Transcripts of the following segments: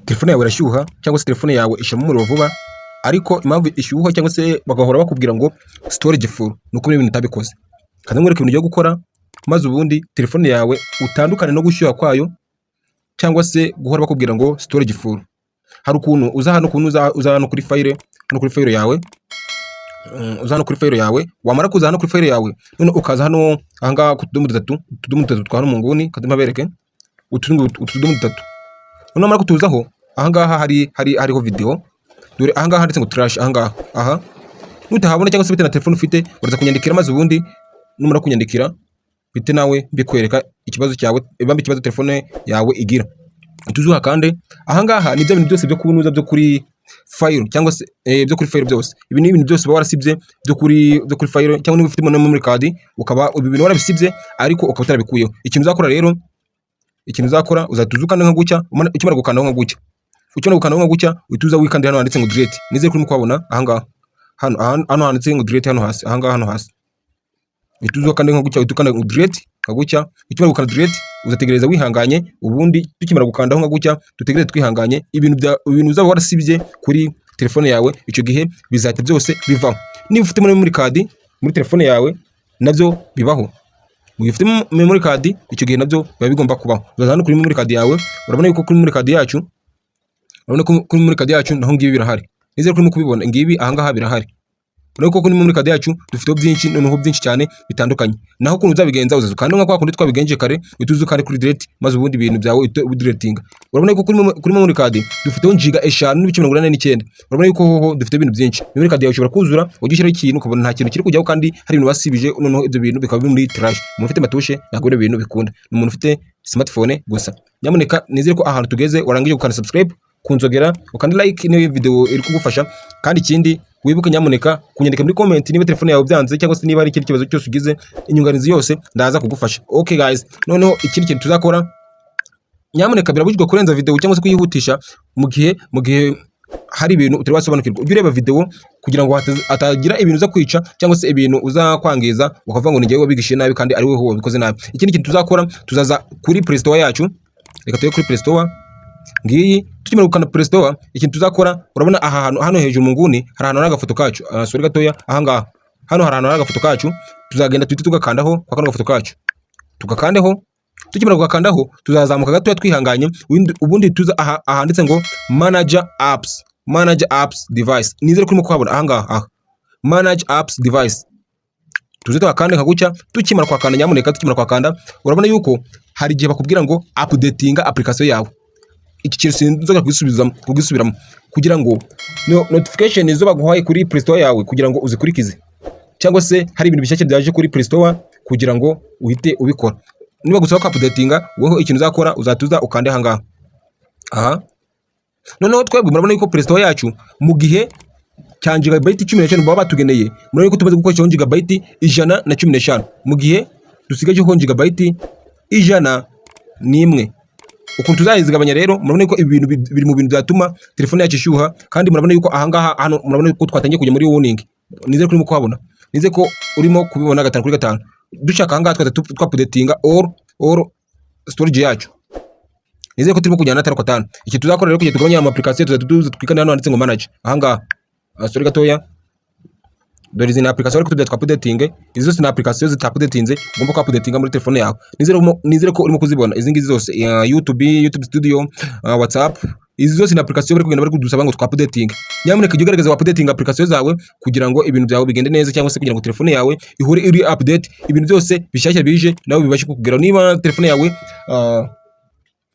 Telefone yawe irashyuha cyangwa se telefone yawe ishyiramo umuriro vuba, ariko impamvu ishyuha cyangwa se bagahora bakubwira ngo storage full ni uko ibintu utabikoze. Kandi nkwereke ibintu ugiye gukora, maze ubundi telefone yawe utandukane no gushyuha kwayo cyangwa se guhora bakubwira ngo storage full. Hari ukuntu uza hano, ukuntu uza hano kuri file, hano kuri file yawe, uza hano kuri file yawe. Wamara kuza hano kuri file yawe, none ukaza hano ahangaha ku tudomo dutatu, utudomo dutatu twa hano mu nguni. Kandi mpabereke utu tudomo dutatu. None wamara kutuzaho, ahangaha hariho video. Dore ahangaha handitse ngo trash. Ahangaha aha nutahabona cyangwa se bitewe na telefone ufite, uraza kunyandikira, maze ubundi numara kunyandikira bite nawe mbikwereka ikibazo cyawe, ibambe ikibazo telefone yawe igira. Tuzuha kandi ahangaha ni bya bintu byose byo kunuza byo kuri file cyangwa se byo kuri file byose. Ibi ni ibintu byose uba warasibye byo kuri file, cyangwa niba ufite na memory card, ukaba ibi bintu warabisibye ariko ukaba utarabikuyeho. Ikintu uzakora rero, ikintu uzakora, uzahita uza ukanda nka gutya. Ukimara gukandaho nka gutya, uhita uza wikandira hano handitse ngo delete. Nizere ko urimo kuhabona ahangaha hano, hano handitse ngo delete, hano hasi, ahangaha hano hasi. Uhita uza ukanda nka gutya, uhita ukanda ngo delete nka gutya. Ukimara gukanda delete, uzategereza wihanganye. Ubundi tukimara gukandaho nka gutya, dutegereze twihanganye. Ibintu uzaba warasibye kuri telefone yawe icyo gihe bizahita byose bivaho. Niba ufite memory card muri telefone yawe, nabyo bibaho. Mu gihe ufite memory card, icyo gihe nabyo biba bigomba kubaho. Uzaza hano kuri memory card yawe. Urabona yuko kuri memory card yacu, urabona ko kuri memory card yacu naho ngibi birahari. Nizere ko urimo kubibona, ngibi ahangaha birahari. Urabona ko kuri memory card yacu dufiteho byinshi, noneho byinshi cyane bitandukanye. Naho ukuntu uzabigenza, uzaza ukanda nka kwa kundi twabigenje kare, uhita uza ukande kuri delete, maze ubundi ibintu byawe uhite ubideletinga. Urabona ko kuri memory card dufiteho giga 5.89. Urabona yuko hoho dufite ibintu byinshi. Memory card yawe ishobora kuzura, ujya ushyiraho ikintu ukabona nta kintu kiri kujyaho, kandi hari ibintu wasibije, noneho ibyo bintu bikaba biri muri trash. Umuntu ufite matushe ntabwo ibyo bintu bikunda, ni umuntu ufite smartphone gusa. Nyamuneka nizere ko ahantu tugeze warangije gukanda subscribe, kunzogera, ukanda like niyo video iri kugufasha. Kandi ikindi, wibuke nyamuneka kunyandika muri comment niba telefone yawe byanze cyangwa se niba hari ikindi kibazo cyose ugize, inyunganizi yose ndaza kugufasha. Okay guys, noneho ikindi kintu tuzakora, nyamuneka birabujijwe kurenza video cyangwa se kuyihutisha mu gihe hari ibintu utari wasobanukirwa. Ujye ureba video kugira ngo hatagira ibintu uza kwica cyangwa se ibintu uza kwangiza, ukavuga ngo ni njyewe wabigishije nabi kandi ari wowe wabikoze nabi. Ikindi kintu tuzakora, tuzaza kuri Play Store yacu. Reka tujye kuri Play Store ngiyi. Tukimara gukanda Play Store, ikintu tuzakora, urabona aha hantu hano hejuru mu nguni hari ahantu hari agafoto kacu. Sorry gatoya, aha ngaha hano hari ahantu hari agafoto kacu. Tuzagenda tuhite tugakandaho kwa kano gafoto kacu, tugakandeho. Tukimara kugakandaho, tuzazamuka gatoya twihanganye, ubundi tuza aha ahanditse ngo manage apps, manage apps device. Nizere ko urimo kuhabona aha ngaha, aha manage apps device. Tuze tuhakande nka gutya. Tukimara kwakanda, nyamuneka, tukimara kwakanda, urabona yuko hari igihe bakubwira ngo updatinga application yawe. Iki kintu sinzoga kugisubiramo kugira ngo notification zo baguhaye kuri Play Store yawe kugira ngo uzikurikize, cyangwa se hari ibintu bishyashya byaje kuri Play Store kugira ngo uhite ubikora. Niba gusaba ko updatinga, wowe ikintu uzakora, uzatuza ukande aha ngaha aha. Noneho twebwe murabona yuko Play Store yacu mu gihe cya gigabyte 15 baba batugeneye, murabona yuko tumaze gukoreshaho gigabyte 115, mu gihe dusigajeho gigabyte 101. Ukuntu tuzayizigabanya rero, murabona ko ibi bintu biri mu bintu byatuma telefone yacu ishyuha. Kandi murabona yuko ahangaha hano murabona ko twatangiye kujya muri warning. Nizere ko urimo kuhabona, nizere ko urimo kubibona gatanu kuri gatanu. Dushaka ahangaha twahita twaupdatinga all storage yacu. Nizere ko turimo kujyana atanu atanu. Iki tuzakora rero kugira tugabanye ama application, tuzahita tuza twikanda hano handitse ngo manage ahangaha. Sorry gatoya, dore izi ni application ariko tubya twaupdating. Izi zose ni application zitaupdatinze ugomba ku updatinga muri telefone yawe. Nizere ko urimo kuzibona izi ngizi zose, YouTube, YouTube Studio, WhatsApp. Izi zose ni application bari kugenda bari kudusaba ngo twaupdating. Nyamuneka ujye ugerageza updating application zawe kugira ngo ibintu byawe bigende neza, cyangwa se kugira ngo telefone yawe ihore iri update, ibintu byose bishyashya bije nawe bibashe kukugeraho. Niba telefone yawe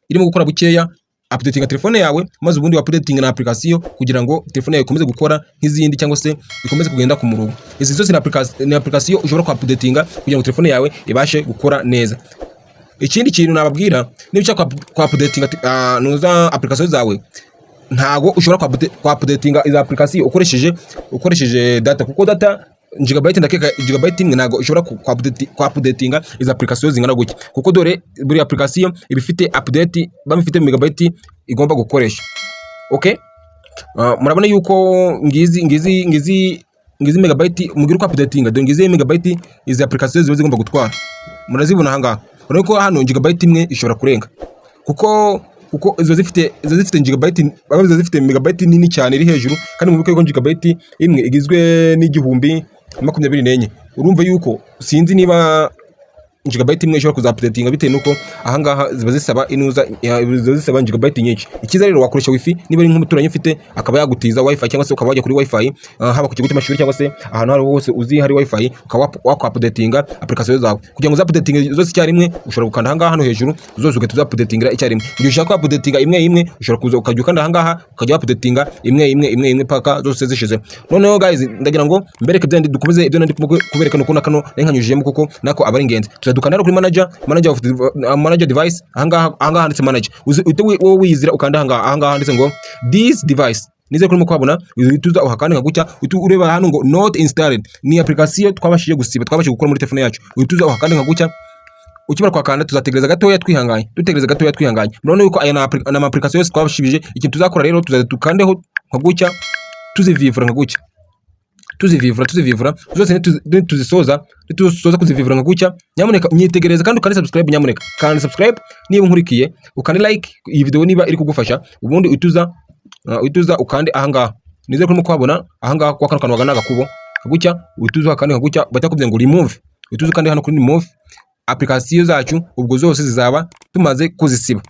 irimo gukora bukeya, updatinga telefone yawe, maze ubundi updating na application kugira ngo telefone yawe ikomeze gukora nk'izindi cyangwa se ikomeze kugenda ku murongo. Izi zose ni application ushobora ku updatinga kugira ngo telefone yawe ibashe gukora neza. Ikindi kintu nababwira, niba ushaka ku updatinga nuza application zawe, ntago ushobora ku updatinga izo application ukoresheje data, kuko data gigabyte, ndakeka gigabyte imwe ntago ushobora ku updatinga izo application zingana gutya, kuko dore buri application iba ifite update, baba ifite megabyte igomba gukoresha. Okay, murabona yuko ngizi megabyte mugira uko updatinga. Dore ngizi megabyte izi application ziba zigomba gutwara, murazibona aha ngaha. Urabona ko hano gigabyte imwe ishobora kurenga kuko Kuko ziba zifite gigabyte, baba ziba zifite megabyte nini cyane iri hejuru. Kandi mu ko gigabyte imwe igizwe n'1024. Urumva yuko sinzi niba gigabyte imwe ishobora kuzaupdatinga, bitewe nuko ahangaha ziba zisaba inuza ziba zisaba gigabyte nyinshi. Ikiza rero, wakoresha wifi, niba ari nk'umuturanyi ufite akaba yagutiza wifi, cyangwa se ukaba wajya kuri wifi, haba ku kigo cy'amashuri cyangwa se ahantu aho ariho hose uzi hari wifi, ukaba wakwaupdatinga application zawe. Kugira ngo uzaupdatinge zose icyarimwe, ushobora gukanda ahangaha hano hejuru, zose ugahita uzaupdatingira icyarimwe. Mu gihe ushaka updatinga imwe imwe, ushobora kuza ukajya ukanda ahangaha, ukajya updatinga imwe imwe imwe imwe paka zose zishize. Noneho guys, ndagira ngo mbereke bya dukomeze ibyo nandi kubereka, nuko na kano nkanyujijemo, kuko nako aba ari ingenzi. Tuzadukanda hano kuri manager device. Ahangaha handitse manage, uhite wowe wiyizira ukanda ahangaha handitse ngo this device. Nizere ko urimo kuhabona. Uhita uza uhakande nka gutya, uhita ureba hano ngo not installed, ni application twabashije gusiba, twabashije gukora muri telefone yacu. Uhita uza uhakande nka gutya. Ukimara kwakanda, tuzategereza gatoya twihanganye, dutegereza gatoya twihanganye. Murabona yuko aya ni ama application yose twabashibije. Ikintu tuzakora rero, tuzaza tukandeho nka gutya, tuzivivura nka gutya, tuzivivura, tuzivivura zose. Nituzisoza kuzivivura nka gutya, nyamuneka nyitegereze kandi ukande subscribe. Nyamuneka kandi subscribe niba unkurikiye, ukande like iyi video niba iri kugufasha. Ubundi uhita uza ukande ahangaha. Nizere ko urimo kuhabona ahangaha kwa kano kantu wagana agakubo nka gutya. Uhita uza ukande nka gutya, bahita bakubwira ngo remove. Uhita uza ukande hano kuri remove. Application zacu ubwo zose zizaba tumaze kuzisiba.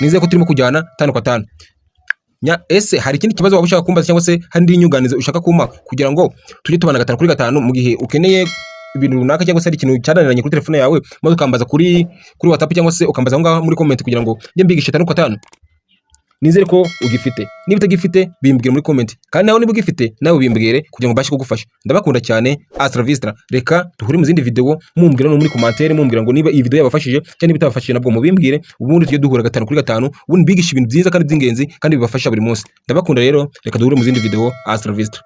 Nizere ko turimo kujyana tano kwa tano. Ese hari ikindi kibazo waba ushaka kumbaza, cyangwa se hari indi nyunganizi ushaka kumpa kugira ngo tujye tubana gatanu kuri gatanu, mu gihe ukeneye ibintu runaka, cyangwa se hari ikintu cyananiranye kuri telefone yawe, maze ukambaza kuri WhatsApp, cyangwa se ukambaza aho ngaho muri comment, kugira ngo njye mbigishe tanu kwa tanu? Nizere ko ugifite. Niba utagifite, bimbwire muri comment. Kandi nawe niba ugifite, nawe bimbwire kugira ngo mbashe kugufasha. Ndabakunda cyane. Hasta la vista. Reka duhure mu zindi video. Mumbwira no muri commentaire, mumbwira ngo niba iyi video yabafashije cyangwa niba itabafashije, nabwo mubimbwire. Ubundi tujye duhura gatanu kuri gatanu, ubundi mbigishe ibintu byiza kandi by'ingenzi kandi bibafasha buri munsi. Ndabakunda rero, reka duhure mu zindi video. Hasta la vista.